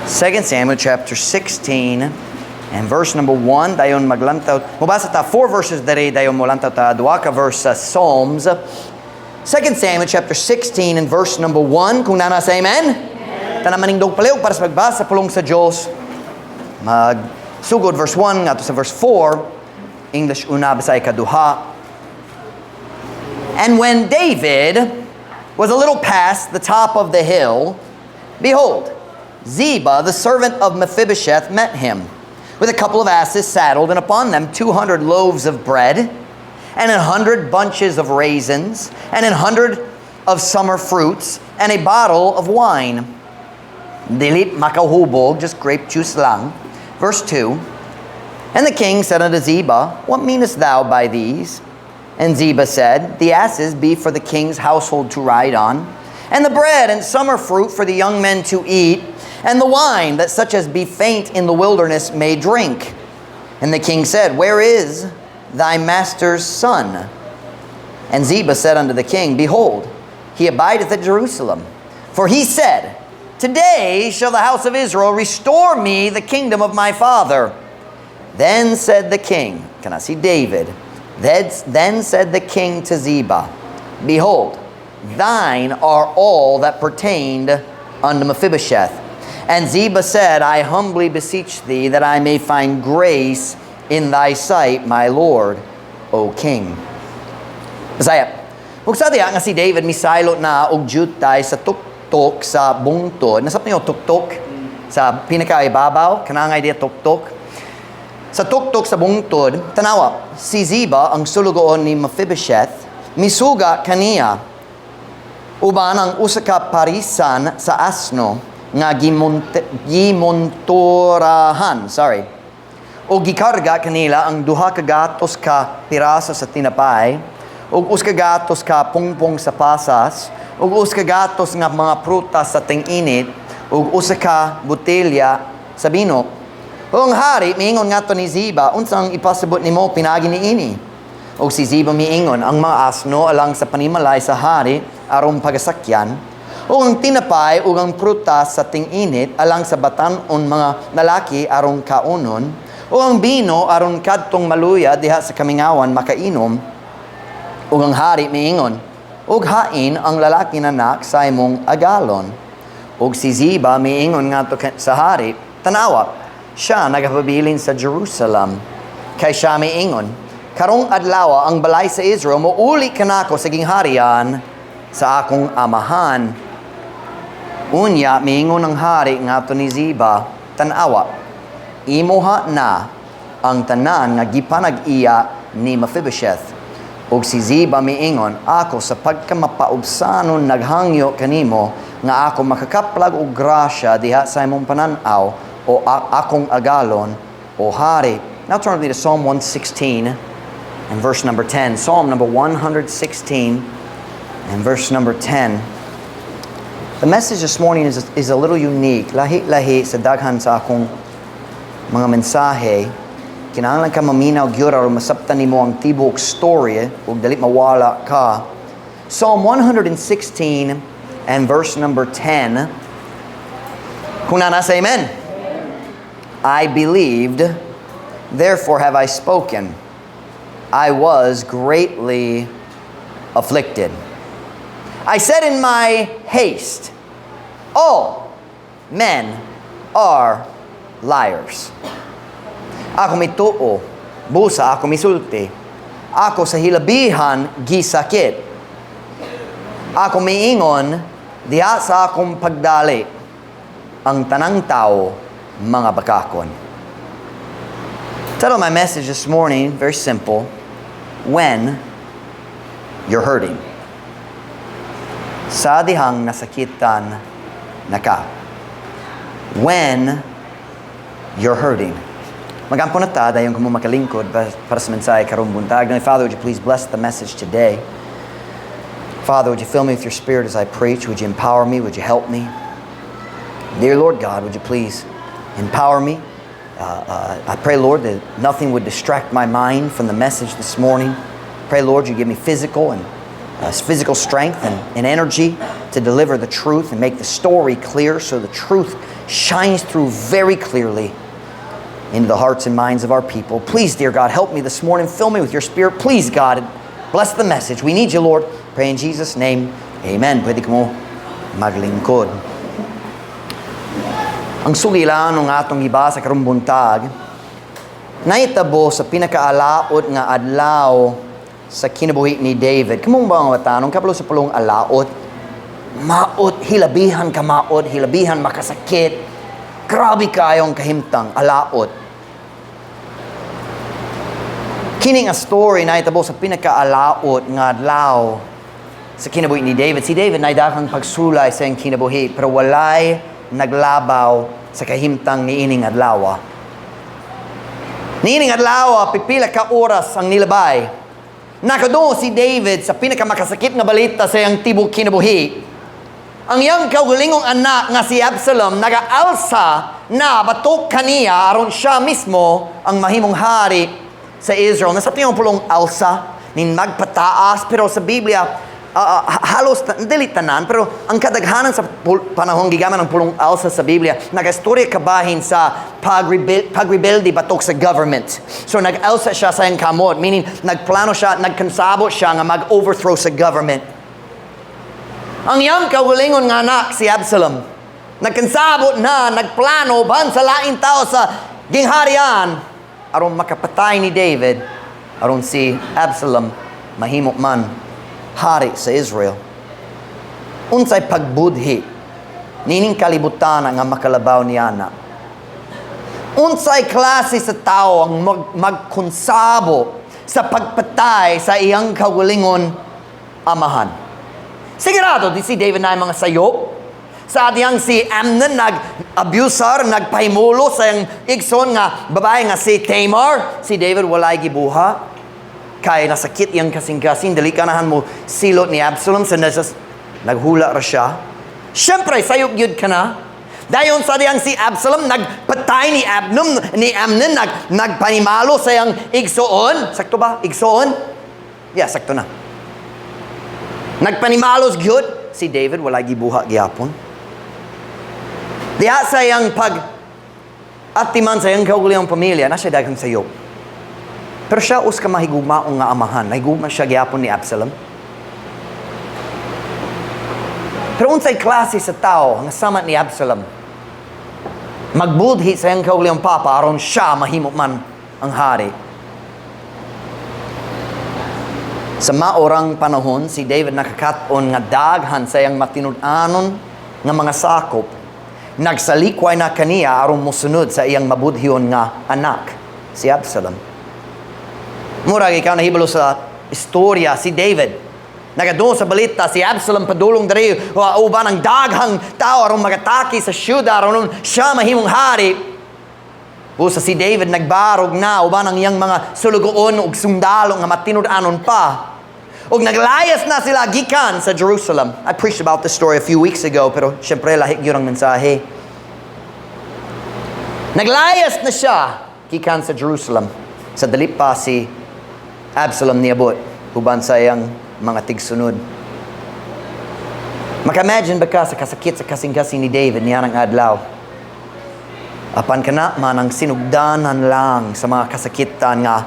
2 Samuel chapter 16 and verse number 1, dayon maglantaw. Mubasa ta four verses dere, dayon molantaw ta duha ka verse sa Psalms. 2 Samuel chapter 16 and verse number 1. Kung naa na, say amen. Tanan manindog palihog para sa pagbasa sa pulong sa Diyos. Magsugod verse 1 ngadto sa verse 4. English una, Bisaya kaduha. And when David was a little past the top of the hill, behold, Ziba, the servant of Mephibosheth, met him with a couple of asses saddled, and upon them 200 loaves of bread, and 100 bunches of raisins, and 100 of summer fruits, and a bottle of wine. Dili makahubog, just grape juice lang. Verse 2. And the king said unto Ziba, "What meanest thou by these?" And Ziba said, "The asses be for the king's household to ride on, and the bread and summer fruit for the young men to eat, and the wine that such as be faint in the wilderness may drink." And the king said, "Where is thy master's son?" And Ziba said unto the king, "Behold, he abideth at Jerusalem. For he said, 'Today shall the house of Israel restore me the kingdom of my father.'" Then said the king, can I see David? Then said the king to Ziba, "Behold, thine are all that pertained unto Mephibosheth." And Ziba said, "I humbly beseech thee that I may find grace in thy sight, my lord, O king." Bisaya. Ug sa diha nga si David misaylo na og jutay sa tuktok sa bungtod. Nasabtan niyo tuktok sa pinakaibabaw, kanang idea tuktok. Sa tuktok sa bungtod, tanawa, si Ziba, ang sulugoon ni Mephibosheth, misuga kaniya uban ang usa ka parisan sa asno nga gimontorahan, sorry. O gikarga kanila ang 200 ka piraso sa tinapay, ug 100 ka pungpong sa pasas, ug 100 nga mga prutas sa ting-init, ug usa ka botelya sa bino. Ug ang hari miingon ngadto ni Ziba, "Unsang ipasabot nimo pinaagi niini?" Ug si Ziba miingon, "Ang mga asno alang sa panimalay sa hari aron pagasakyan, ug ang tinapay ug ang prutas sa ting-init alang sa batan-on mga lalaki aron kaunon, ug ang bino aron kadtong maluya diha sa kamingawan makainom." Ug ang hari miingon, "Ug hain ang lalaki na anak sa imong agalon?" Ug si Ziba miingon ngadto sa hari, "Tanawa, siya nagapabilin sa Jerusalem. Kay siya miingon, 'Karong adlaw ang balay sa Israel mouli kanako sa gingharian sa akong amahan.'" Unya miingon ang hari ngadto ni Ziba, "Tanawa, imuha na ang tanan nga gipanag-iya ni Mephibosheth." Ug si Ziba miingon, "Ako sa pagkamapaubsanon naghangyo kanimo nga ako makakaplag og grasya diha sa imong panan-aw o akong agalon, o hari." Now turn with me to Psalm 116 and verse number 10. Psalm number 116 and verse number 10. The message this morning is a little unique. Lahi-lahi sa daghan sa akong mga mensahe. Kinahanglan ka maminaw gyud aron masabtan nimo ang tibuok story ug dali mawala ka. Psalm 116 and verse number 10. Kung naa na, say amen. I believed, therefore have I spoken. I was greatly afflicted. I said in my haste, 'All men are liars.' Ako mituo, busa ako misulti. Ako sa hilabihan gisakit. Ako miingon, diha sa akong pagdali, ang tanang tao, mga bakakon. Title of my message this morning, very simple: When You're Hurting. Sa dihang nasakitan na ka. When you're hurting. Magampo na ta, dayon kamo makalingkod para sa mensahe karong buntag. Now, Father, would you please bless the message today? Father, would you fill me with your Spirit as I preach? Would you empower me? Would you help me? Dear Lord God, would you please empower me? I pray, Lord, that nothing would distract my mind from the message this morning. Pray, Lord, you give me physical strength and energy to deliver the truth and make the story clear so the truth shines through very clearly into the hearts and minds of our people. Please, dear God, help me this morning. Fill me with your Spirit. Please, God, bless the message. We need you, Lord. Pray in Jesus' name. Amen. Pwede kamo maglingkod. Ang sugilan ng atong gibasa karong buntag, nahitabo sa pinakaalaot nga adlaw sa kinabuhi ni David. Kamong ba ang matanong? Kabalo sa pulong "alaot"? Maot, hilabihan ka maot, hilabihan makasakit. Grabe kayong kahimtang, alaot. Kini nga story nahitabo sa pinakaalaot nga adlaw sa kinabuhi ni David. Si David naay daghang pagsulay sa iyang kinabuhi, pero walay naglabaw sa kahimtang niining adlaw. Niining adlaw, pipila ka oras ang nilabay. Nakadungog si David sa pinakamakasakit nga balita sa iyang tibok kinabuhi. Ang iyang kaugalingong anak nga si Absalom nagaalsa na batok kaniya aron siya mismo ang mahimong hari sa Israel. Nasabtan ang pulong "alsa", ni nagpataas, pero sa Biblia, halos, dili tanan, pero ang kadaghanan sa panahon gigamit ang pulong "alsa" sa Biblia, nagastorya kabahin sa pagrebelde batok sa government. So nag-alsa siya sa iyang kamot, meaning nagplano siya, nagkansabot siya nga mag-overthrow sa government. Ang iyang kaugalingon nga anak si Absalom, nagkansabot na, nagplano ban sa laing tao sa gingharian aron makapatay ni David, aron si Absalom mahimo man hari sa Israel. Unsay pagbudhi nining kalibutan nga makalabaw niana? Unsay klase sa tao ang magkonsabo sa pagpatay sa iyang kaugalingon amahan? Sigurado, di si David naay mga sayop. Sa dihang si Amnon nag-abusar, nagpahimulo sa iyang igsoon nga babae nga si Tamar. Si David walay gibuha. Kay nasakit iyang kasing-kasing, dili ganahan mo silot ni Absalom, sa nasas, naghula ra siya. Siyempre, sayop gyud ka na. Dayon sa dihang si Absalom nagpatay ni Amnon, nagpanimalo sa iyang igsoon. Sakto ba? Igsoon? Yeah, sakto na. Nagpanimalos gyud si David, wala gibuha gyapon. Diha sa iyang pag atiman sa iyang kaugalingong pamilya, na siya daghang sayop. Pero siya usa ka mahigugmaong nga amahan. Nahigugma siya gyapon ni Absalom. Pero unsay klase sa tao nga sama ni Absalom, magbudhi sa iyang kaugalingong papa aron siya mahimo man ang hari? Sa maorang panahon, si David nakakat-on nga daghan sa iyang matinud-anon nga mga sakop nagsalikway na kaniya aron mosunod sa iyang mabudhion nga anak, si Absalom. Murag ikaw nahibalo sa istorya, si David nagadungog sa balita, si Absalom padulong diri uban ang daghang tao aron magatake sa syudad aron siya mahimong hari. Busa si David nagbarog na uban ang iyang mga sulugoon ug sundalo nga matinud-anon pa. Ug naglayas na sila gikan sa Jerusalem. I preached about this story a few weeks ago, pero syempre lahi gyud ang mensahe. Naglayas na siya gikan sa Jerusalem. Sa dali pa si Absalom niabot uban sa iyang mga tigsunod. Maka-imagine ba ka sa kasakit sa kasing-kasing ni David niya ng adlaw? Apan kana man ang sinugdanan lang sa mga kasakitan nga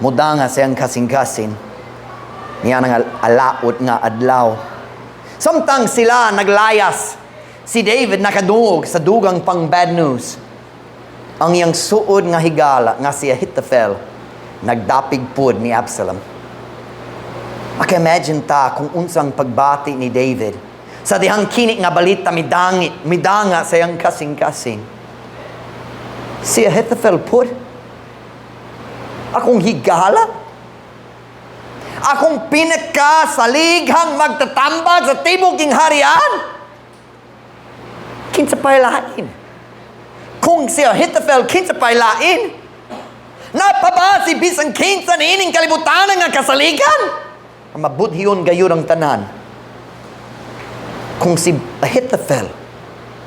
mudanga sa iyang kasing-kasing niya ng alaot nga adlaw. Samtang sila naglayas, si David nakadungog sa dugang pang bad news. Ang iyang suod nga higala nga si Ahithophel nagdapig pud ni Absalom. Maka-imagine ta kung unsang pagbati ni David sa dihang kini nga balita midanga sa iyang kasing-kasing. Si Ahithophel pud? Akong higala? Akong pinakasalighang magtatambag sa tibok harian? Kinsa pa'y lain? Kung si Ahithophel, kinsa pa'y lain? Naa pa ba si bisan kinsa niining kalibutan nga kasaligan? Mabudhiyon gayud ang tanan. Kung si Ahithophel,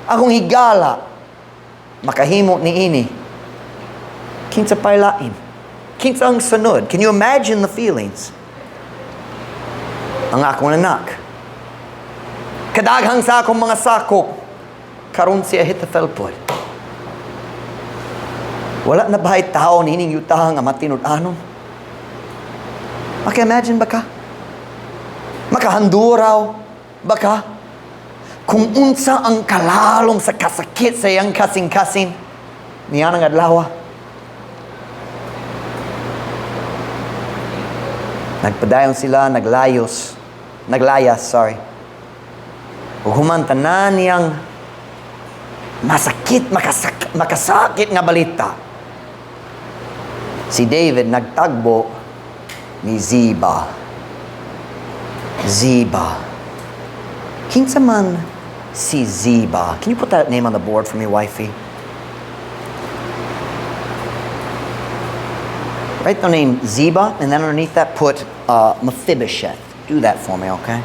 akong higala, makahimo ni ini, kinsa pa'y lain? Kinsa ang sunod? Can you imagine the feelings? Ang akong anak, kadaghang sa akong mga sakop, Karon si Ahithophel pod. Wala na ba'y tao niining yuta nga matinud-anon? Maka-imagine ba ka? Makahanduraw ba ka? Kung unsa ang kalalom sa kasakit sa iyang kasing-kasing niya ng adlaw. Nagpadayon sila, naglayos, naglayas, sorry. Ug human tanan niyang masakit, makasakit nga balita. Si David nagtagbo ni Ziba. Ziba. Kinsa man si Ziba? Can you put that name on the board for me, wifey? Write the name Ziba, and then underneath that put Mephibosheth. Do that for me, okay?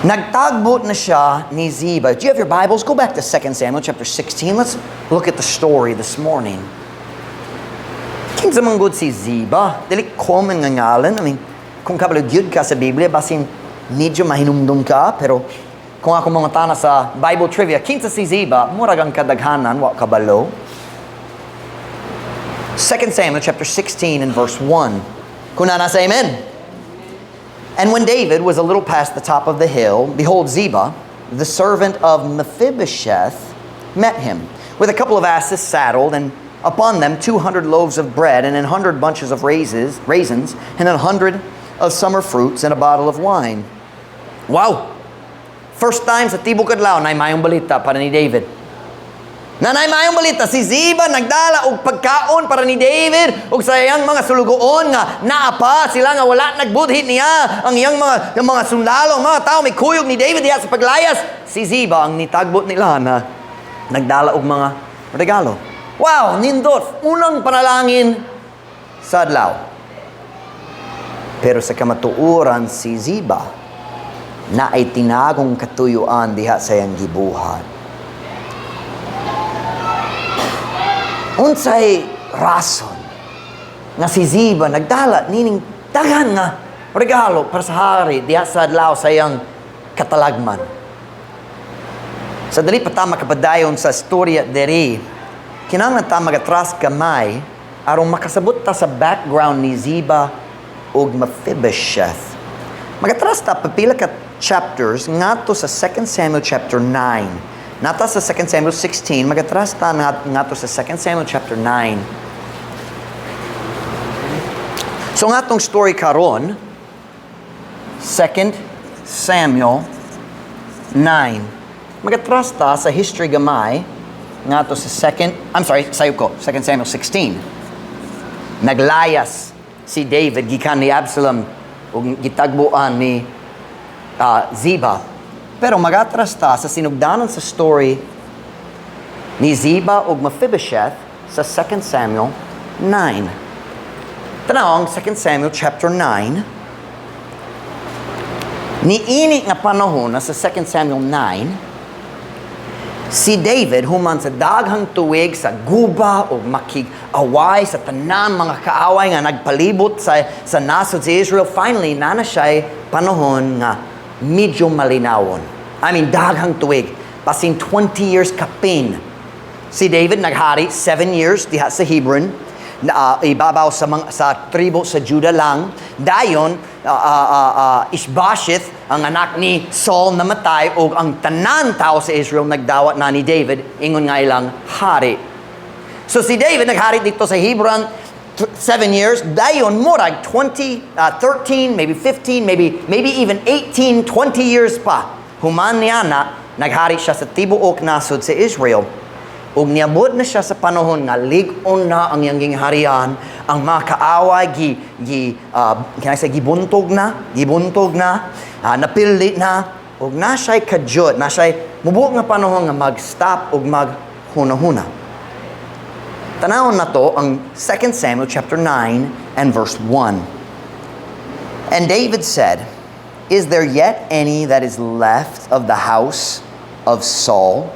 Nagtagbot na siya ni Ziba. Do you have your Bibles? Go back to 2 Samuel chapter 16. Let's look at the story this morning. Kinsa man gud si Ziba? Dili common nga ngalan. I mean, kung kabalo gyud ka sa Biblia, basin medyo mahinumdum ka, pero kung ako mga tana sa Bible trivia, kinsa si Ziba, murag ang kadaghanan, wa kabalo. 2 Samuel chapter 16 and verse 1. Kung naa, say amen. And when David was a little past the top of the hill, behold, Ziba, the servant of Mephibosheth, met him, with a couple of asses saddled, and upon them 200 loaves of bread, and 100 bunches of raisins, and 100 of summer fruits, and a bottle of wine. Wow! First time sa tibok adlaw, naay maayong balita para ni David. Naay maayong balita, si Ziba nagdala og pagkaon para ni David ug sa iyang mga sulugoon nga naa pa sila nga wala nagbudhit niya ang iyang mga sundalo, ang mga tao may kuyog ni David diha sa paglayas. Si Ziba ang nitagbot nila na nagdala og mga regalo. Wow, nindot, unang panalangin sa adlaw. Pero sa kamatuoran, si Ziba naay tinagong katuyuan diha sa iyang gibuhat. Unsay rason nga si Ziba nagdala nining daghan nga regalo para sa hari diha sa adlaw sa iyang katalagman? Sa dali pa ta makapadayon sa istorya diri, kinahanglan ta magatras gamay aron makasabot ta sa background ni Ziba ug Mephibosheth. Magatras ta pipila ka chapters ngadto sa 2 Samuel chapter 9. Nata sa 2 Samuel 16, magatras ta ngadto sa 2 Samuel chapter 9. So nga atong story karon, 2 Samuel 9. Magatras ta sa history gamay ngadto sa second, I'm sorry, sayop ko, 2 Samuel 16. Naglayas si David gikan ni Absalom ug gitagboan ni Ziba. Pero magatras ta sa sinugdanan sa story ni Ziba ug Mephibosheth sa 2 Samuel 9. Tanaw ang 2 Samuel chapter 9. Niini nga panahon na sa 2 Samuel 9, si David human sa daghang tuig sa guba o makig-away sa tanan mga kaaway nga nagpalibot sa nasod sa Israel. Finally, nana siya'y panahon nga medyo malinawon. I mean, daghang tuig. Basin 20 years kapin. Si David naghari 7 years diha sa Hebron, na ibabaw sa tribo sa Judah lang. Dayon, Ishbosheth, ang anak ni Saul, namatay ug ang tanan tao sa Israel nagdawat na ni David ingon nga ilang hari. So si David naghari dito sa Hebron 7 years. Dayon murag 20, 13, maybe 15, maybe even 18, 20 years pa. Human niya na naghari siya sa tibuok nasod sa Israel. Ug niabot na siya sa panahon nga lig-on na ang iyang gingharian, ang mga kaaway can I say, gibuntog na, napili na, ug na siya'y kadyot, na siya'y mubuok nga panahon nga mag-stop ug maghuna-huna. Tanawon na to ang 2 Samuel chapter 9 and verse 1. And David said, "Is there yet any that is left of the house of Saul?"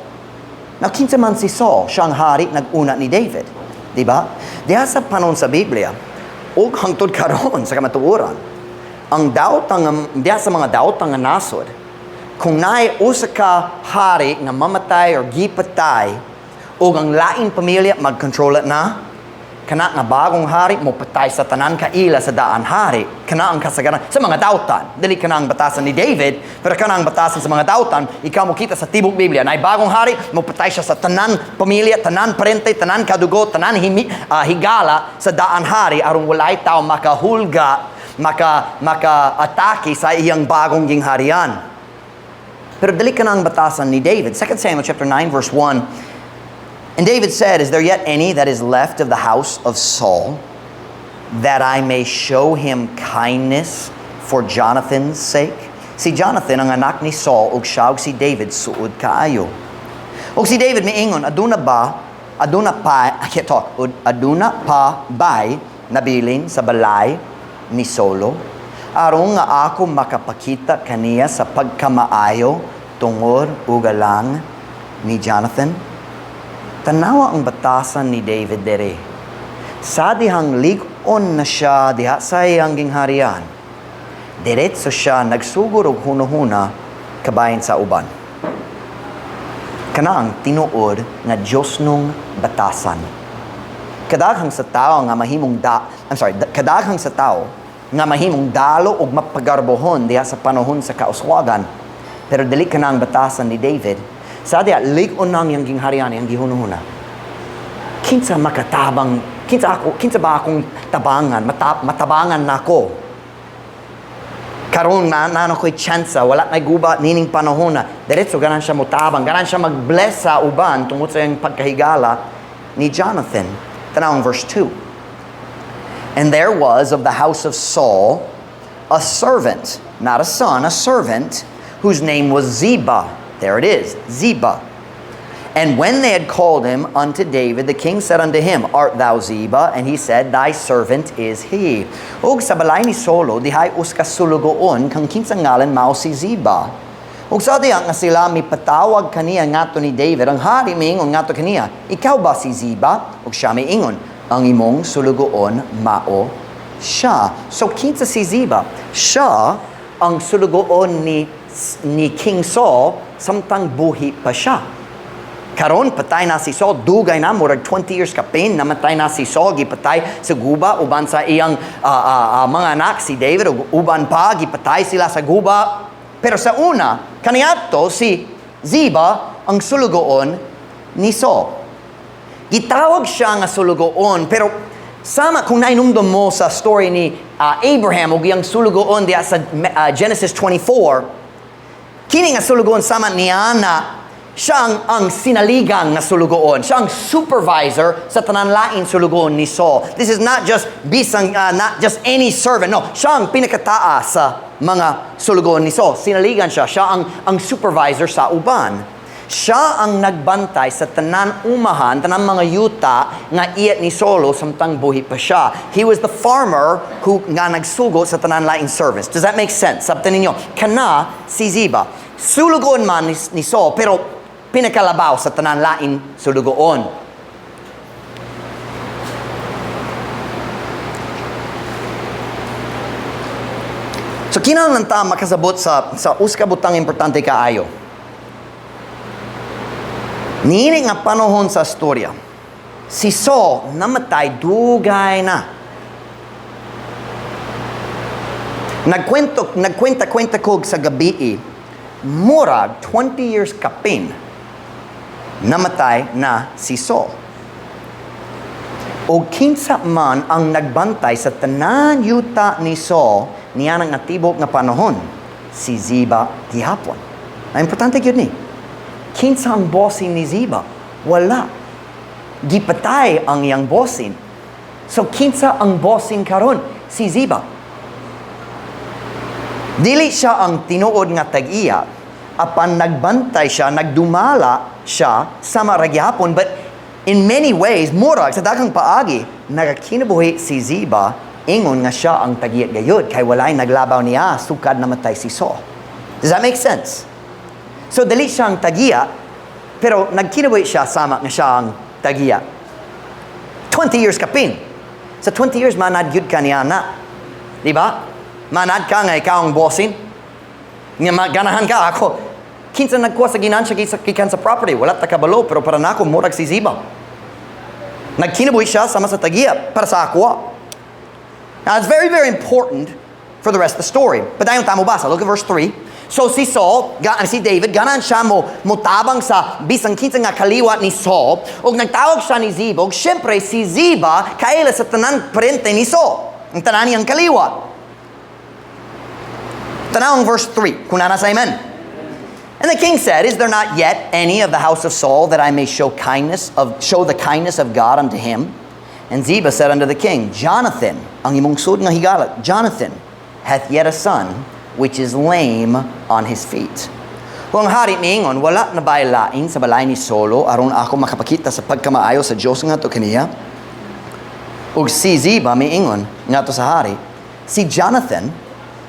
Now, kinsa man si Saul? Siya ang hari nag-una ni David. Di ba? Diha sa panahon sa Biblia, ug hangtod karon sa kamatuoran, ang daotang, diha sa mga daotang nga nasod, Kung naay usa ka hari nga mamatay or gipatay, ug ang laing pamilya magkontrola na, kana nga bagong hari mo patay sa tanan kaila sa daan hari. Kana ang kasagaran sa mga dautan. Dili kana ang batasan ni David, pero kana ang batasan sa mga dautan. Ikaw mo kita sa tibok Biblia, naay bagong hari, mo patay siya sa tanan pamilya, tanan parente, tanan kadugo, tanan higala sa daan hari aron walay tao makahulga, maka-atake sa iyang bagong gingharian. Pero dili kana ang batasan ni David. 2 Samuel chapter 9 verse 1. And David said, "Is there yet any that is left of the house of Saul, that I may show him kindness for Jonathan's sake?" Si Jonathan ang anak ni Saul ug siya ug si David suod kaayo. Ug si David miingon, "Aduna ba, aduna pa," I can't talk, "aduna pa bay nabilin sa balay ni Solo? Aron nga ako makapakita kaniya sa pagkamaayo tungod ugalang ni Jonathan." Tanawa ang batasan ni David dere. Sa dihang lig-on na siya diha sa iyang gingharian, diretso siya nagsugod og hunahuna kabahin sa uban. Kana ang tinuod nga Diyos nung batasan. Kadaghang sa tao nga mahimong da, I'm sorry, kadaghang sa tao nga mahimong dalo og mapagarbohon diha sa panahon sa kauswagan. Pero dili kana ang batasan ni David. Sa diha lig-on nang iyang gingharian, iyang gihunahuna. Kinsa makatabang, kinsa ako, kinsa ba akong tabangan, matabangan nako? Karon na nano ko'y tsansa, wala na'y guba nining panahon na. Diretso ganan siya motabang, ganan siya mag-bless sa uban tungod sa iyang pagkahigala ni Jonathan. Tanawang verse 2. And there was of the house of Saul a servant, not a son, a servant, whose name was Ziba. There it is, Ziba. And when they had called him unto David, the king said unto him, "Art thou Ziba?" And he said, "Thy servant is he." Ug sa balay ni Solo, dihay us ka sulugoon, kang kinsang ngalan mao si Ziba. Ug sa diha nga sila mipatawag kaniya ngadto ni David, ang hari miingon ngadto kaniya, "Ikaw ba si Ziba?" Ug siya miingon, "Ang imong sulugoon mao siya." So kinsa si Ziba? Siya ang sulugoon ni King Saul samtang buhi pa siya. Karon patay na si Saul, dugay na, murag 20 years kapin namatay na si Saul, gipatay sa guba uban sa iyang mga anak si David ug uban pa, gipatay sila sa guba. Pero sa una, kaniadto si Ziba ang sulugoon ni Saul. Gitawag siya nga sulugoon, pero sama kung nainumdum mo sa story ni Abraham ug iyang sulugoon diha sa Genesis 24, kini nga sulugoon sama niana siya ang sinaligang nga sulugoon. Siya ang supervisor sa tanan lain sulugoon ni Saul. This is not just bisang not just any servant. No, siya ang pinakataas sa mga sulugoon ni Saul. Sinaligan siya. Siya ang supervisor sa uban. Siya ang nagbantay sa tanan umahan, tanan mga yuta nga iyat ni Solo samtang buhi pa siya. He was the farmer who nga nagsugo sa tanan laing servants. Does that make sense? Sabtan ninyo, kana si Ziba. Sulugoon man ni Saul, pero pinakalabaw sa tanan laing sulugoon. So kinahanglan ta makasabot sa usa ka butang importante kaayo. Niini nga panahon sa storya, si Saul namatay dugay na. Nagkwenta-kwenta kog sa gabi, murag 20 years kapin, namatay na si Saul. O kinsa man ang nagbantay sa tanan yuta ni Saul niya nga tibok nga panahon, si Ziba gihapon. Ang importante gyud ni, kinsa ang bossing ni Ziba? Wala. Gipatay ang iyang bossing. So kinsa ang bossing karon? Si Ziba. Dili siya ang tinuod nga tag-iya, apan nagbantay siya, nagdumala siya sa maragyapon, but in many ways, murag sa daghang paagi, nagakinabuhi si Ziba, ingon nga siya ang tag-iya gayud, kay walay naglabaw niya, sukad namatay si Saul. Does that make sense? So dili siya ang tag-iya, pero nagkinabuhi siya sama nga siya ang tag-iya. 20 years kapin. Sa 20 years, manad gyud ka niya na. Di ba? Manad ka nga ikaw ang bossin. Nga ganahan ka ako. Kinsa nagkuha sa ginansya gikan sa property? Wala ta kabalo, pero para nako murag si Ziba. Nagkinabuhi siya sama sa tagiya para sa ako. Now, it's very, very important for the rest of the story. But dayon ta mobasa. Look at verse 3. So si Saul, si David, ganahan siya mo motabang sa bisan kinsa nga kaliwat ni Saul, ug nagtawag siya ni Ziba, ug syempre si Ziba kaila sa tanan parente ni Saul. Ang tanan niyang kaliwat. Tanaw ang verse 3. Kung naa na sa amen. And the king said, "Is there not yet any of the house of Saul that I may show the kindness of God unto him?" And Ziba said unto the king, "Jonathan, ang imong sud nga higala, Jonathan, hath yet a son, which is lame on his feet." Kung ang hari miingon, "Wala na ba lain sa balay ni Saulo aron ako makapakita sa pagkamaayo sa Dios ngadto kaniya?" Ug si Ziba miingon ngadto sa hari, "Si Jonathan,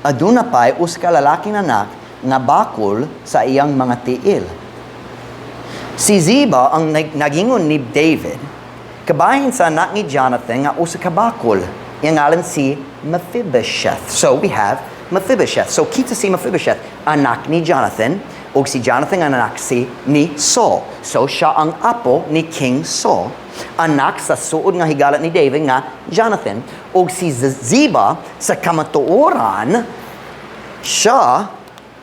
aduna pa'y usa ka lalaking anak nga bakol sa iyang mga tiil." Si Ziba ang nagingon ni David, kabahin sa anak ni Jonathan nga usa ka bakol. Iyang ngalan si Mephibosheth. So we have Mephibosheth. So kita si Mephibosheth, anak ni Jonathan, ug si Jonathan ang anak si ni Saul. So siya ang apo ni King Saul. Anak sa suod nga higala ni David nga Jonathan. Ug si Ziba sa kamatuoran, siya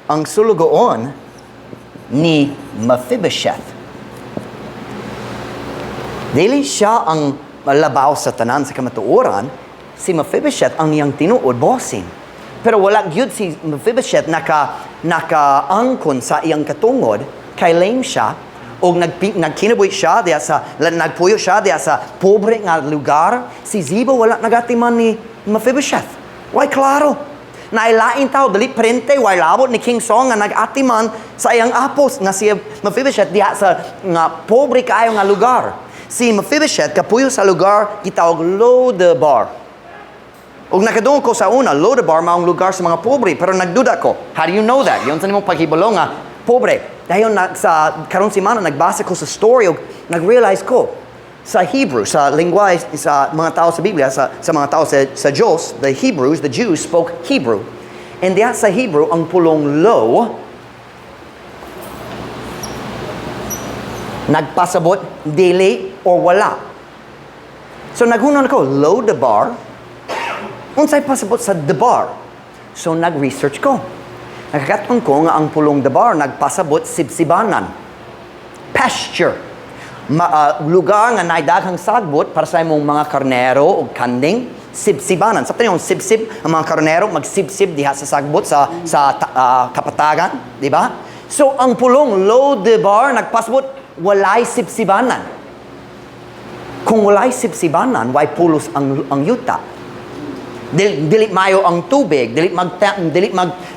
ang sulugoon ni Mephibosheth. Dili siya ang labaw sa tanan sa kamatuoran, si Mephibosheth ang iyang tinuod bossing. Pero wala gyud si Mephibosheth nakaangkon sa iyang katungod, kay lame siya, og nagkinabuhi siya diya sa nagpuyo siya diya sa pobre nga lugar. Si Ziba wala nagatiman ni Mephibosheth. Way klaro. Nailain tao, dili parente, way labot ni King Saul nga nag-atiman sa iyang apos nga si Mephibosheth diha sa nga pobre kaayo nga lugar. Si Mephibosheth kapuyo sa lugar gitawag Lodebar. Ug nakadungog ko sa una, Lodebar maong lugar sa mga pobre, pero nagduda ko. How do you know that? Giunsa nimo paghibalo nga pobre? Dayon na, sa karon semana nagbasa ko sa story ug nag-realize ko sa Hebrew, sa lingwahe sa mga tao sa Biblia, sa mga tao sa Diyos, the Hebrews, the Jews spoke Hebrew. And diha sa Hebrew, ang pulong "lo" nagpasabot dili or wala. So naghunahuna ko, Lodebar, unsay pasabot sa "debar"? So nag-research ko. Nakakat-on ko nga ang pulong "debar" nagpasabot sibsibanan. Pasture. Lugar nga naay daghang sagbot para sa imong mga karnero o kanding, sibsibanan. Sa yung sibsib, ang mga karnero magsibsib diha sa sagbot sa kapatagan, di ba? So ang pulong "Lodebar" nagpasabot walay sibsibanan. Kung walay sibsibanan, way pulos ang yuta. Dili mayo ang tubig, dili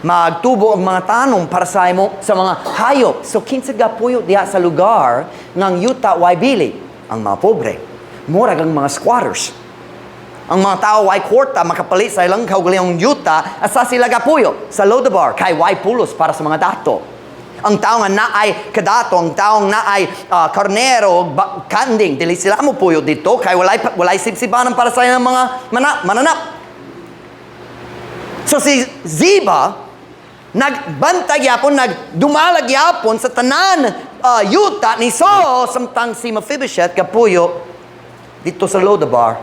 magtubo ang mga tanom para sa imo sa mga hayop. So kinsa gapuyo diha sa lugar ng yuta way bili? Ang mga pobre. Murag ang mga squatters. Ang mga tao way kwarta makapalit sa ilang kaugalingong yuta, asa sila gapuyo? Sa Lodebar kay way pulos para sa mga dato. Ang tao nga naay kadato, ang tao nga naay karnero, kanding, dili sila mo puyo dito kay walay sibsibanan para sa ilang mga mananap. So si Ziba, nagbantay gyapon, nagdumala gyapon sa tanan yuta ni Saul, samtang si Mephibosheth kapuyo dito sa Lodebar.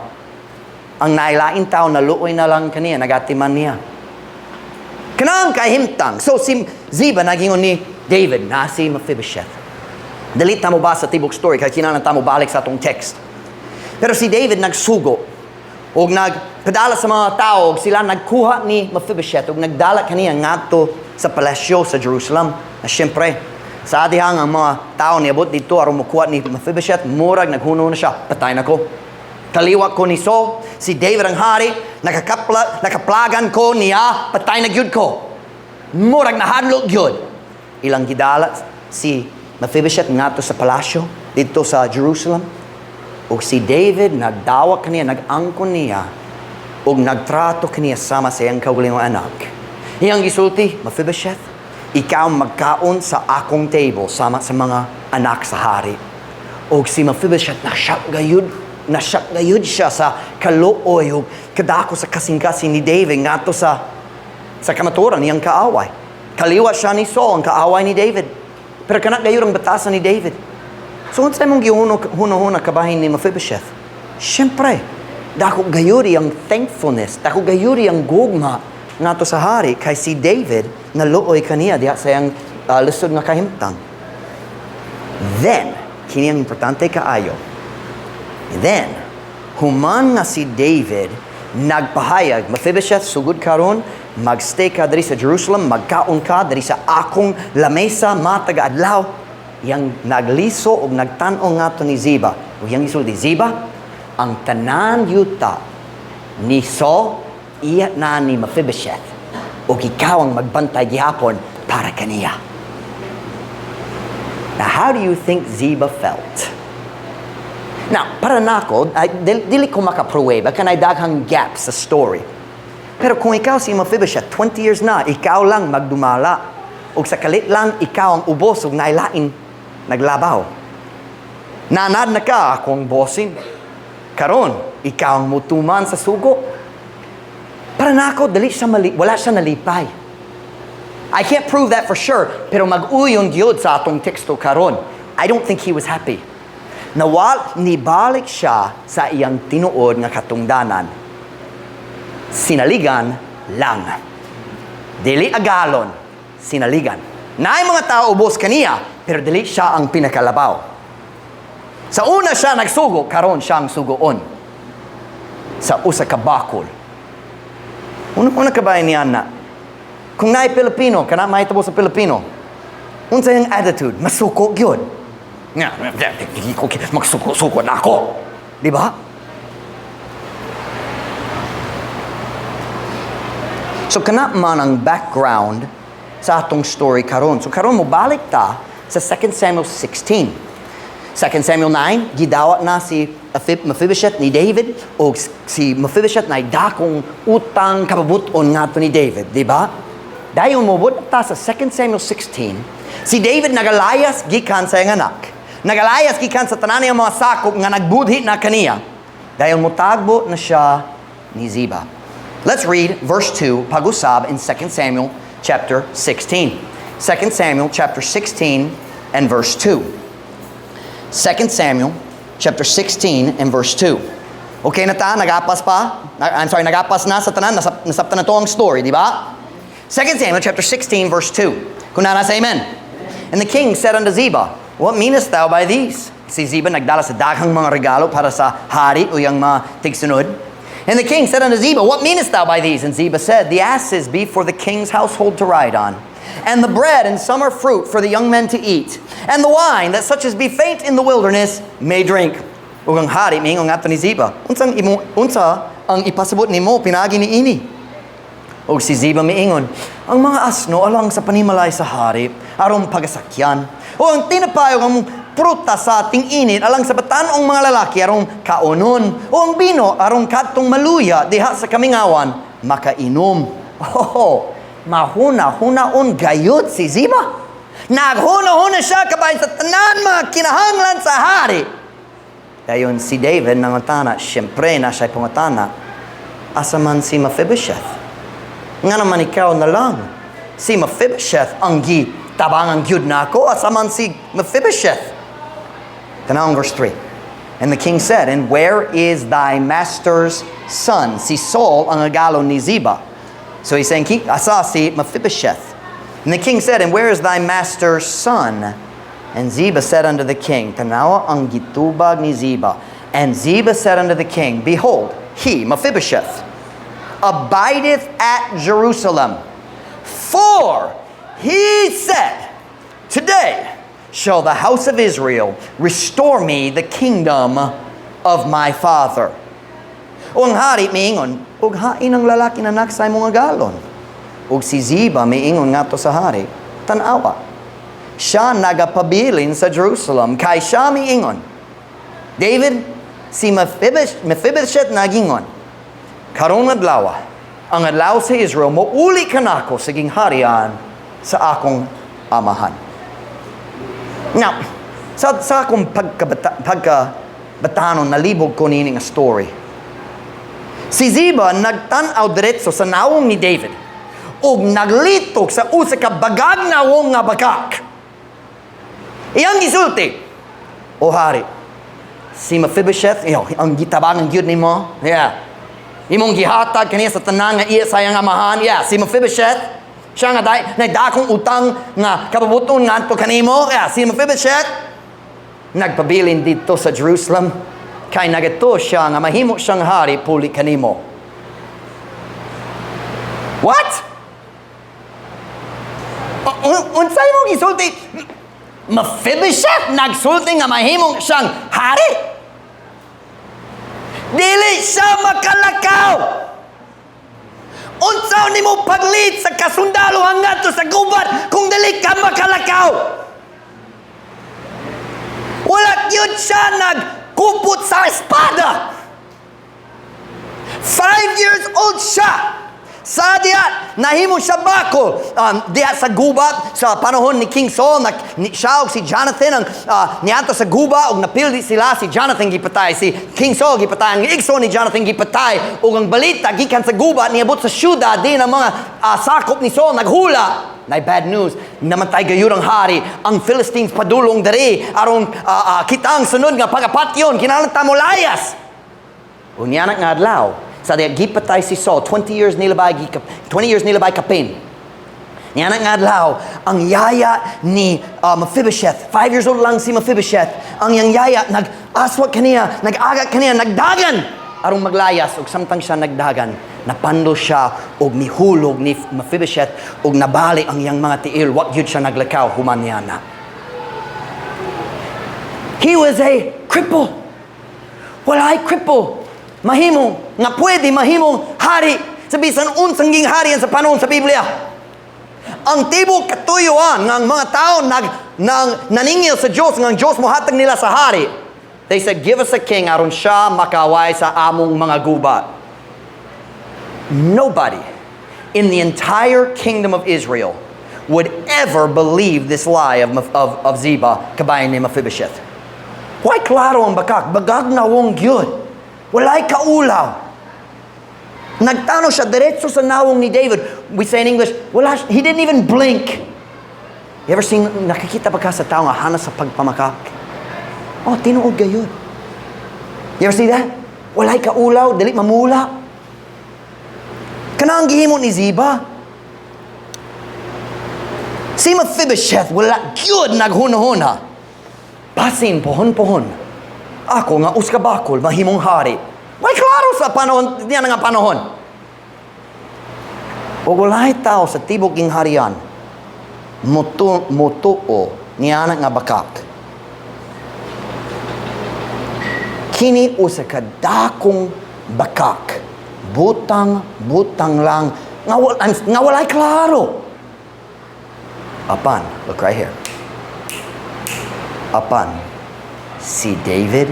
Ang nailain tao na luoy na lang kaniya, nagatiman niya. Kanang kahimtang. So si Ziba nagingon ni David na si Mephibosheth. Dili ta mobasa tibok story kay kinahanglan ta mobalik sa atong text. Pero si David nagsugo og nagpadala sa mga tao og sila nagkuha ni Mephibosheth og nagdala kaniya ngadto sa palasyo sa Jerusalem. Na siyempre, sa dihang ang mga tao niabot dito aron mokuha ni Mephibosheth, murag naghuno na siya, "Patay na ko. Kaliwat ko ni Saul, si David ang hari, nakaplagan ko niya, patay na gyud ko." Murag nahadlok gyud. Ilang gidala si Mephibosheth ngadto sa palasyo dito sa Jerusalem. Ug si David nagdawat kaniya, nag-angkon niya, ug nagtrato kaniya sama sa iyang kaugalingong anak. Iyang gisulti, "Mephibosheth, ikaw magkaon sa akong table sama sa mga anak sa hari." Ug si Mephibosheth nasyak gayud siya sa kaluoy ug kadako sa kasing-kasing ni David ngadto sa kamatuoran niyang kaaway. Kaliwat siya ni Saul, ang kaaway ni David. Pero kana gayud ang batasan ni David. So unsay mong gihuna-huna kabahin ni Mephibosheth? Siyempre, dako gayud ang thankfulness, dako gayud ang gugma ngadto sa hari kay si David naluoy kaniya diha sa iyang lisod nga kahimtang. Then, kini ang importante kaayo. Then, human nga si David nagpahayag, "Mephibosheth, sugod karon, magstay ka diri sa Jerusalem, magkaon ka diri sa akong lamesa matag adlaw." Yang nagliso og nagtan-o ngadto ni Ziba. Ug iyang gisulti, "Ziba, ang tanan yuta ni Saul iya na ni Mephibosheth. Ug ikaw ang magbantay gihapon para kaniya." Now, how do you think Ziba felt? Now, para nako, ay, dili ko makapruweba, kanay daghang gap sa story. Pero kung ikaw si Mephibosheth, 20 years na, ikaw lang magdumala. Ug sa kalit lang, ikaw ang ubos ug nailain naglabaw. Nanad na ka akong bossing. Karon, ikaw ang mutuman sa sugo. Para nako, dili siya mali, wala siya nalipay. I can't prove that for sure, pero mag-uyon gyud sa atong teksto karon. I don't think he was happy. Nawal, nibalik siya sa iyang tinuod nga katungdanan. Sinaligan lang. Dili agalon, sinaligan. Naay mga tao ubos kaniya, pero dili siya ang pinakalabaw. Sa una siya nagsugo, karon siya ang sugoon. Sa usa ka bakol. Una-una ka ba niya na? Kung naay Pilipino, kana mahitabo sa Pilipino, unsa yung attitude? Masuko gyud. Nga, magsuko-suko na ako. Di ba? So kana man ang background sa atong story karon. So karon mo balik ta sa 2 Samuel 16. 2 Samuel 9, gidawat na si Mephibosheth ni David o si Mephibosheth na dakong utang kababuton ngadto ni David, di ba? Dayon mobot ta sa 2 Samuel 16, si David nagalayas gikan sa iyang anak. Nagalayas gikan sa tanan niyang mga sakop nga nagbudhi na kaniya. Dayon motagbo na siya ni Ziba. Let's read verse 2 pag-usab in 2 Samuel chapter 16. 2 Samuel chapter 16 and verse 2. 2 Samuel chapter 16 and verse 2. Okay na ta? Nagapas pa? I'm sorry, nagapas na sa tanan? Nasabtan na to ang story, di ba? 2 Samuel chapter 16 verse 2. Kung naa, say amen. And the king said unto Ziba, "What meanest thou by these?" Si Ziba nagdala sa daghang mga regalo para sa hari o yung mga tigsunod. And the king said unto Ziba, "What meanest thou by these?" And Ziba said, "The asses be for the king's household to ride on, and the bread and summer fruit for the young men to eat, and the wine that such as be faint in the wilderness may drink." Ug ang hari miingon ngadto ni Ziba, "Unsang imo unsa ang ipasabot nimo pinaagi ni ini?" Ug si Ziba miingon, "Ang mga asno alang sa panimalay sa hari aron pagasakyan. O ang tinapay ug ang prutas sa ting-init alang sa batan-ong mga lalaki aron kaonon. O ang bino aron kadtong maluya diha sa kamingawan makainom." Oh, mahuna-hunaon gayud si Ziba. Naghuna-huna siya kabahin sa tanan mga kinahanglan sa hari. Dayon si David nangutana, siyempre na siya'y pangutana, "Asa man si Mephibosheth? Nga naman ikaw na lang. Si Mephibosheth ang gitabangan gyud nako. Asa man si Mephibosheth?" Tanawang verse 3. And the king said, "And where is thy master's son?" Si Saul ang agalon ni Ziba. So he's saying, "Asa si Mephibosheth?" And the king said, "And where is thy master's son?" And Ziba said unto the king, tanawa ang gitubag ni Ziba. And Ziba said unto the king, "Behold, he, Mephibosheth, abideth at Jerusalem. For he said, 'Today shall the house of Israel restore me the kingdom of my father.'" O ang hari miingon, "Ug hain ang lalaki na anak sa imong agalon?" Ug si Ziba miingon ngadto sa hari, "Tan-awa, siya nagapabilin sa Jerusalem, kay siya miingon." David, si Mephibosheth nagingon, "Karong adlaw, ang adlaw sa Israel, mouli kanako sa gingharian sa akong amahan." Now, sa akong pagkabatanon, nalibog ko nini nga story. Si Ziba nagtan-aw diretso sa nawong ni David ug naglitok sa usa ka bagag nawong nga bagak. Iyang gisulti, "O hari, si Mephibosheth, iyo, ang gitabangan gyud nimo, yeah. Imong gihatag kaniya sa tanan nga iya sa iyang amahan, yeah, si Mephibosheth, siya nga day, nagdakong utang nga kababuton ngadto kanimo, yeah, si Mephibosheth, nagpabilin didto sa Jerusalem, kay nagatuo siya nga mahimo siyang hari puli kanimo." What? Unsay mo gisulti? Mephibosheth nagsulti nga mahimong siyang hari? Dili siya makalakaw. Unsa nimo pag-lead sa kasundalo ngadto sa gubat kung dili ka makalakaw? Wala gyud siya nagkupot sa espada. 5 years old siya. Sa diha, nahimo siya bako. Diha sa gubat, sa panahon ni King Saul, na, ni, siya og si Jonathan, ang niadto sa guba, og napildi sila, si Jonathan gipatay, si King Saul gipatay, ang igsoon ni Jonathan gipatay, ug ang balita gikan sa guba, niabot sa syudad, din ang mga sakop ni Saul naghula. Nay bad news, namatay gayud ang hari, ang Philistines padulong diri, aron kitang sunod nga pagapatyon, kinahanglan ta molayas. Unya nga adlaw, sa diha gipatay si Saul, 20 years nilabay, 20 years nilabay kapin. Niana nga adlaw, ang yaya ni Mephibosheth, 5 years old lang si Mephibosheth, ang iyang yaya, nag-aswat kaniya, nag-aga kaniya, nagdagan, aron maglayas, ug samtang siya nagdagan, napando siya, og nihulog ni Mephibosheth, ug nabali ang iyang mga tiil, wa gyud siya naglakaw, human niya na. He was a cripple. Walay cripple mahimo nga pwede mahimong hari sa bisan unsang gingharian sa panahon sa Biblia. Ang tibok katuyuan nga ang mga tao nang naningil sa Diyos nga ang Diyos mohatag nila sa hari. They said, "Give us a king aron siya makaway sa among mga gubat." Nobody in the entire kingdom of Israel would ever believe this lie of Ziba kabahin ni Mephibosheth. Why klaro ang bakak? Bagag nawong gyud. Walay kaulaw. Nagtanaw siya diretso sa nawong ni David. We say in English, wala, he didn't even blink. You ever seen, nakikita ba ka sa tao nga hanas sa pagpamakak? Oh, tinuod gayud. You ever see that? Walay kaulaw, dili mamula. Kana ang gihimo ni Ziba. Si Mephibosheth, wala gyud naghuna-huna. Basin, pohon-pohon. Ako nga usa ka bakol, mahimong hari. Way klaro sa panahon, niya nga panahon. O walay tao sa tibok gingharian, mutuo niya nga bakak. Kini usa ka dakong bakak. Butang, butang lang, nga walay klaro. Apan, look right here. Apan, si David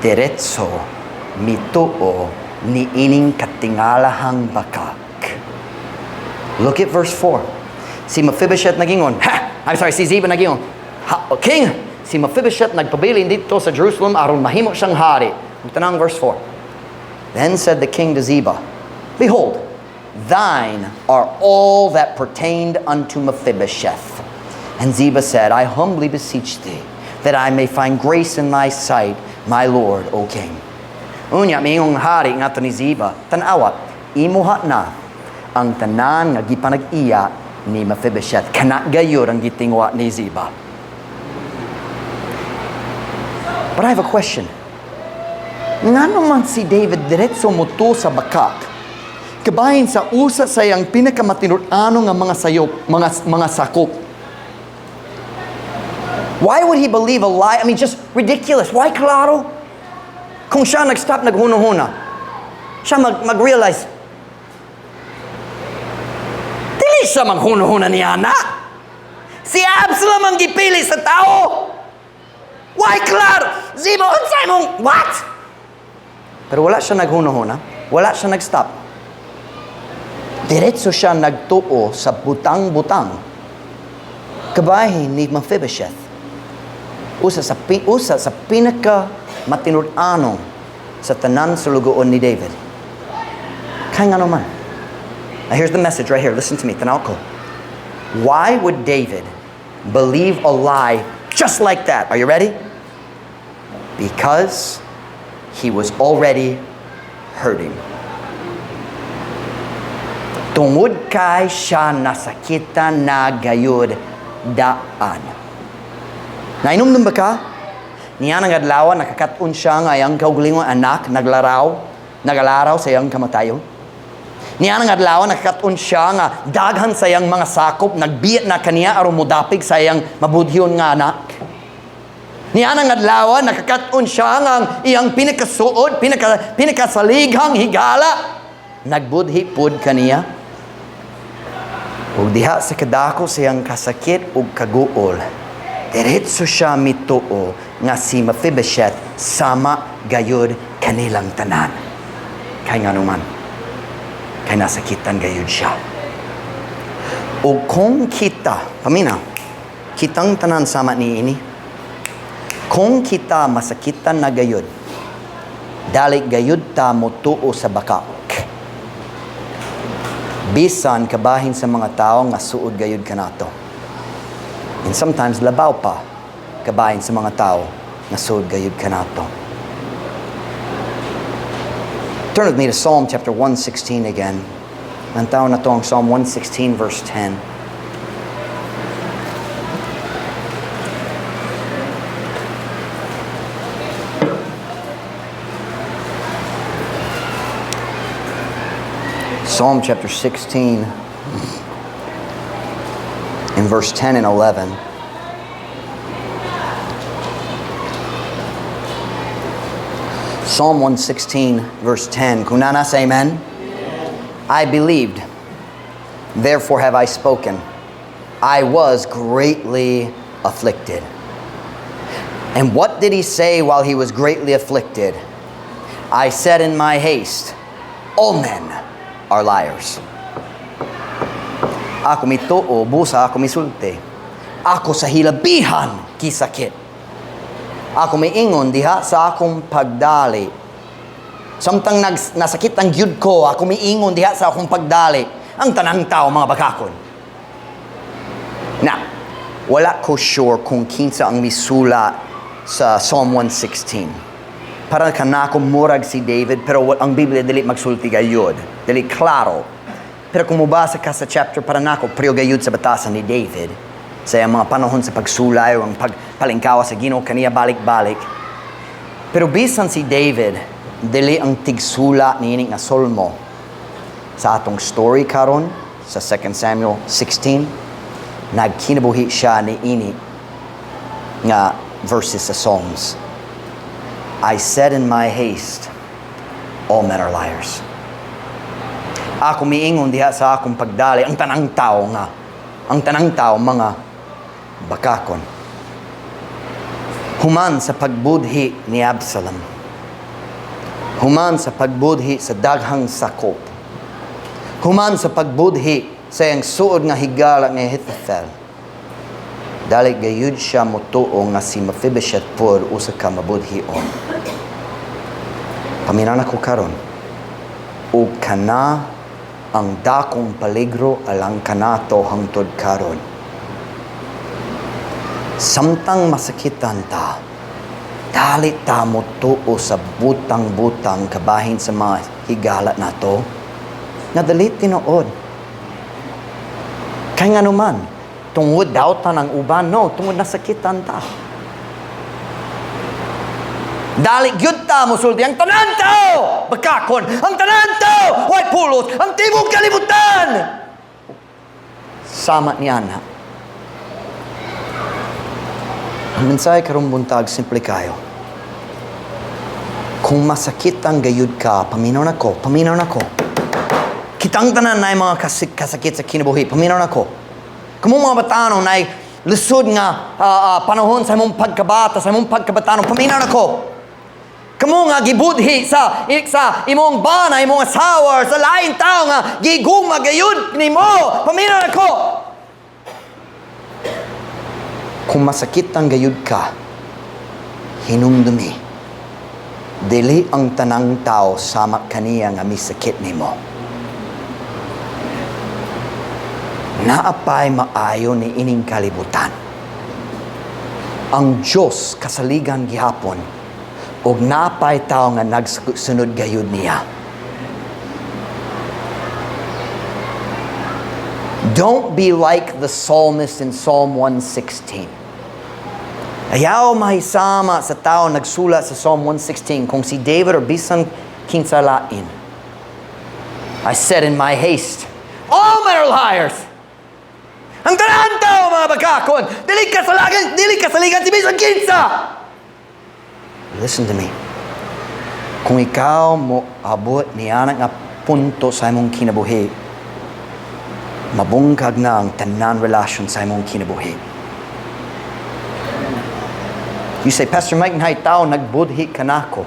diretso mituo ni ining katingalahang bakak. Look at verse 4. Si Mephibosheth nagingon, ha! I'm sorry, si Ziba nagingon, "Ha, O king, si Mephibosheth nagpabilin didto sa Jerusalem aron mahimo siyang hari." Ang tan-awang verse 4. Then said the king to Ziba, "Behold, thine are all that pertained unto Mephibosheth." And Ziba said, "I humbly beseech thee that I may find grace in thy sight, my lord, O king." Unya, miingong hari ngadto ni Ziba, "Tanawa, imuha na ang tanan nga gipanag-iya ni Mephibosheth." Kana gayud ang gitingwa ni Ziba. But I have a question. Ngano man si David diretso mutuo sa bakak? Kabahin sa usa sa iyang pinakamatinud-ano nga mga sayop, mga sakop. Why would he believe a lie? I mean, just ridiculous. Why klaro? Kung siya nag-stop, naghuna-huna, siya mag-realize, dili siya maghuna-huna niya na. Si Absalom ang gipili sa tao. Why klaro? Ziba, unsay mong, what? Pero wala siya naghuna-huna, wala siya nag-stop. Diretso siya nagtuo sa butang-butang. Kabahin ni Mephibosheth. Usa sa pinaka matinud-anong sa tanan sulugoon ni David. Kaya nga naman. Now here's the message right here. Listen to me. Tanaw ko. Why would David believe a lie Just like that. Are you ready? Because he was already hurting. Tungod kay siya nasakitan na gayud daan. Nainumdum ba ka? Niya nang adlaw, nakakat-on siya nga iyang kaugalingong anak, nagalaraw sa iyang kamatayon. Niya nang adlaw, nakakat-on siya nga daghan sa iyang mga sakop, nagbiya na kaniya aron modapig sa iyang mabudhion nga anak. Niya nang adlaw, nakakat-on siya nga ang iyang pinakasuod, pinakasalighang higala, nagbudhi pud kaniya. Ug diha sa kadako sa iyang kasakit ug kaguol, diretso siya mituo nga si Mephibosheth sama gayud kanilang tanan. Kay nganuman, kay nasakitan gayud siya. O kung kita, paminaw, kitang tanan sama ni ini, kung kita masakitan na gayud, dali gayud ta motuo sa bakak. Bisan kabahin sa mga tao nga suod gayud kanato. And sometimes labaw pa kabahin sa mga tao nga suod gayud kanato. Turn with me to Psalm chapter 116 again. Ang tao na to ang Psalm 116 verse 10. Psalm chapter 16 in verse 10 and 11. Psalm 116 verse 10. Kung naa na, say amen. I believed, therefore have I spoken. I was greatly afflicted. And what did he say while he was greatly afflicted? I said in my haste, all men are liars. Ako mituo, busa ako misulti. Ako sa hilabihan kisakit. Ako miingon diha sa akong pagdali. Samtang nasakit ang gyud ko, ako miingon diha sa akong pagdali. Ang tanang tao mga bakakon. Now, wala ko sure kung kinsa ang misula sa Psalm 116. Para kanako murag si David, pero ang Biblia dili magsulti gayud. Dili klaro. Pero kung mubasa ka sa chapter, para nako priyo gayud sa batasan ni David. Sa iyang mga panahon sa pagsulay o ang pagpalingkawa sa Ginoo kaniya balik-balik. Pero bisan si David, dili ang tigsula niini nga solmo. Sa atong story karon sa 2 Samuel 16, nagkinabuhi siya niini nga verses sa Psalms. I said in my haste, all men are liars. Ako miingon diha sa akong pagdali, ang tanang tao nga, ang tanang tao mga bakakon. Human sa pagbudhi ni Absalom, human sa pagbudhi sa daghang sakop, human sa pagbudhi sa iyang suod nga higala nga Ahithophel, dali gayud siya motuo nga si Mephibosheth pod usa ka mabudhion. Paminaw nako karon, ug kana ang dakong peligro alang kanato hangtod karon. Samtang masakitan ta, dali ta motuo sa butang-butang kabahin sa mga higala nato, nga dali tinuod. Kay nganuman, tungod daw ta ng uban, no, tungod nasakitan ta. Dali gyud ta mosulti ang tanan tao bakakon, ang tanan tao way pulos, ang tibuok kalibutan. Sama niya na. Ang mensahe karong buntag simple kayo. Kung masakit ang gayud ka, paminaw nako, paminaw nako. Kitang tanan na mga kasakit sa kinabuhi, paminaw nako. Kung mga batano na lisod nga panahon sa imong pagkabata, sa imong pagkabatano, paminaw nako. Kamo nga gibudhi sa imong bana, imong asawa, sa lain tao nga giguma gayud nimo, paminaw nako. Kung masakit ang gayud ka, hinumdumi, dili ang tanang tao sama kaniya nga misakit nimo. Naapay maayo ni ining kalibutan. Ang Diyos kasaligan gihapon og napay tao nga nagsunod gayud niya. Don't be like the psalmist in Psalm 116. Ayaw mahisama sa tao nagsulat sa Psalm 116 kung si David or bisan kinsa lain. "I said in my haste, all men are liars." Ang tanan tao mga bakakon, dili kasaligan si bisan kinsa. Listen to me. Kung ikaw mo abot niana nga punto sa imong kinabuhi, mabungkag na ang tanan relasyon sa imong kinabuhi. You say, "Pastor Mike, naay tao nagbudhi kanako.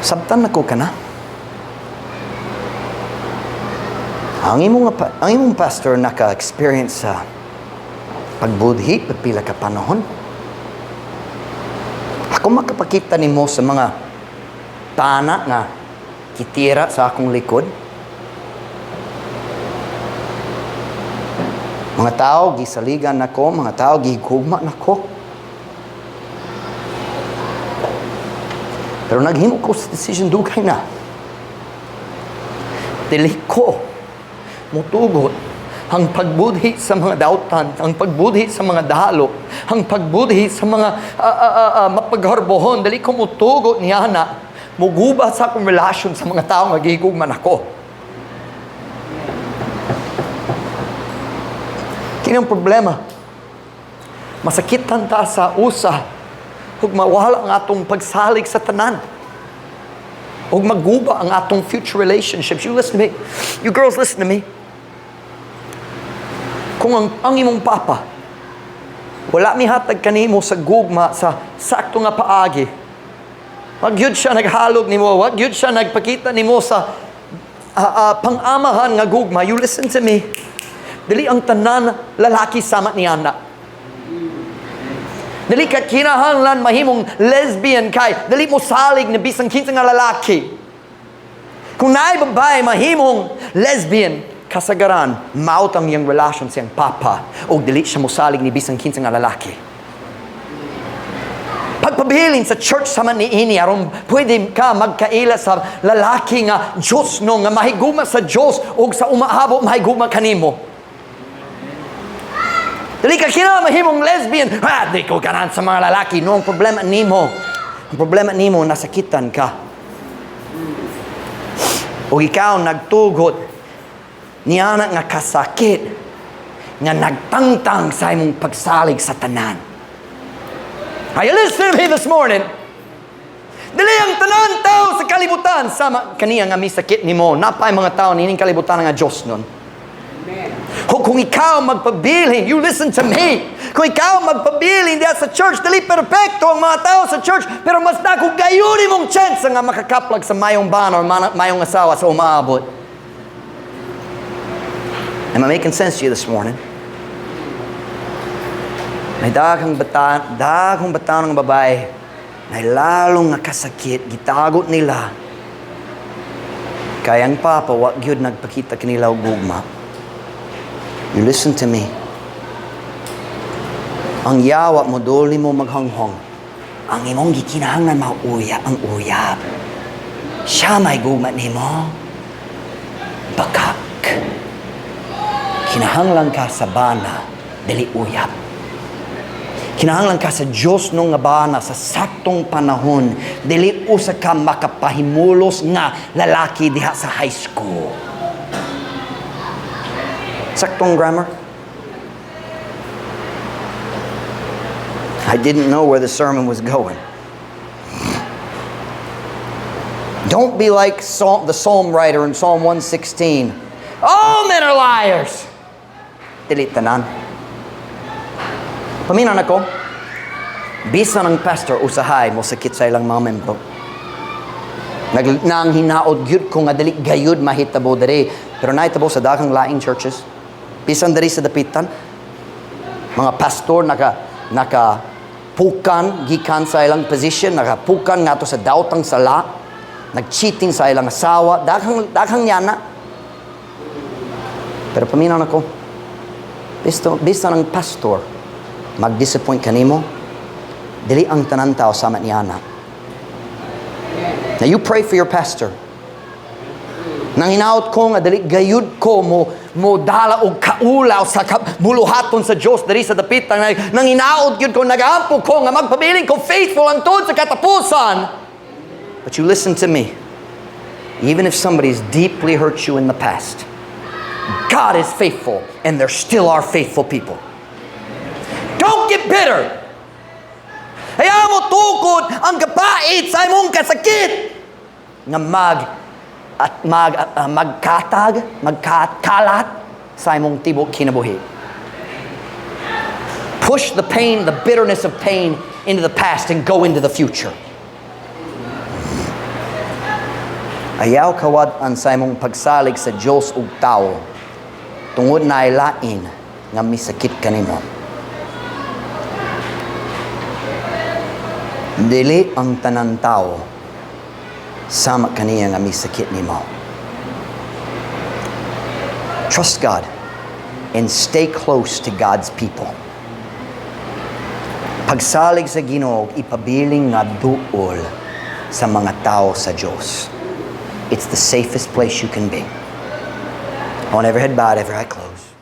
Sabtan nako kana. Ang imong pastor naka-experience sa pagbudhi pila ka panahon. Ako makapakita nimo sa mga tana nga kitira sa akong likod. Mga tao gisaligan nako, mga tao gigugma nako. Pero naghimo ko sa decision dugay na. Dili ko mutugot ang pagbudhi sa mga dautan, ang pagbudhi sa mga dalo, ang pagbudhi sa mga mapagharbohon. Dili ko mutugot niya na muguba sa akong relasyon sa mga tao nga gihigugman ako. Kini ang problema. Masakitan ta sa usa ug mawala ang atong pagsalig sa tanan. Ug maguba ang atong future relationships. You listen to me. You girls, listen to me. Kung ang imong papa wala mihatag kanimo sa gugma sa sakto nga paagi, wag yun siya naghalog nimo, wag yun siya nagpakita nimo sa pang-amahan nga gugma. You listen to me. Dili ang tanan lalaki sama ni ana. Dili ka kinahanglan mahimong lesbian kay dili mo salig na bisan kinsa nga lalaki. Kung naay babae mahimong lesbian, kasagaran maot ang iyang relasyon sa iyang papa og dili siya mosalig ni bisan kinsa nga lalaki. Pagpabilin sa church sama niini aron pwede ka magkaila sa lalaki nga Diyos no nga mahiguma sa Diyos og sa umaabot mahiguma kanimo. Dili ka kinahanglan mahimong lesbian. Ha, di ko ganahan sa mga lalaki. No, ang problema nimo. Ang problema nimo, nasakitan ka. O ikaw nagtugot niana nga kasakit nga nagtangtang sa imong pagsalig sa tanan. Are you listening to me this morning? Dili ang tanan tao sa kalibutan sama kaniya nga misakit nimo. Napay mga tao nining kalibutan nga Diyos nun. Kung ikaw magpabilin, you listen to me. Kung ikaw magpabilin diya sa church, dili perfecto ang mga tao sa church, pero mas dako gayon imong chance nga makakaplag sa mayong bana or mayong asawa sa umaabot. Am I making sense to you this morning? May daghang bata ng babae na lalong nakasakit, gitagot nila. Kaya ang papa, wa gyud nagpakita kanila og gugma. You listen to me. Ang yawa mo, doli mo maghanghong. Ang imong gikinahanglan mauya ang uyab. Siya may gugma nimo. Bakak. Kinahanglan ka sa bana, dili uyab. Kinahanglan ka sa Diyos nung nga bana sa saktong panahon, dili usa ka makapahimulos nga lalaki diha sa high school. Saktong grammar? I didn't know where the sermon was going. Don't be like the psalm writer in Psalm 116. All men are liars. Dili tanan. Paminaw nako, bisan ang pastor usahay mo sakit sa ilang mga membro. Nang hinaod gyud ko nga dili gayud mahitabo diri, pero nahitabo sa daghang laing churches. Bisan diri sa dapitan, mga pastor naka pukan gikan sa ilang position, nakapukan ngadto sa daotang sala, nag-cheating sa ilang asawa, daghang yana. Pero paminaw nako, bisan ang pastor, Mag-disappoint kanimo, dili ang tanan tao sama niana. Now you pray for your pastor. Nanginaot ko nga dili gayud ko mo dala og kaulaw sa buluhaton sa Dios diri sa Dapitan. Nanginaot gyud ko, nagaampo ko nga magpabilin ko faithful hangtod sa katapusan. But you listen to me. Even if somebody's deeply hurt you in the past, God is faithful and there still are faithful people. Don't get bitter. Ayaw mo tukod ang kapait sa imong kasakit nga mag at mag magkatag, magkakalat sa imong tibok kinabuhi. Push the pain, the bitterness of pain, into the past and go into the future. Ayaw kawad-an sa imong pagsalig sa Dios ug tawo tungod na lain nga misakit kanimo. Dili ang tanan tawo sama kaniya nga misakit nimo. Trust God and stay close to God's people. Pagsalig sa Ginoo, ipabiling nga duol sa mga tao sa Dios. It's the safest place you can be. On every head bowed, every eye closed.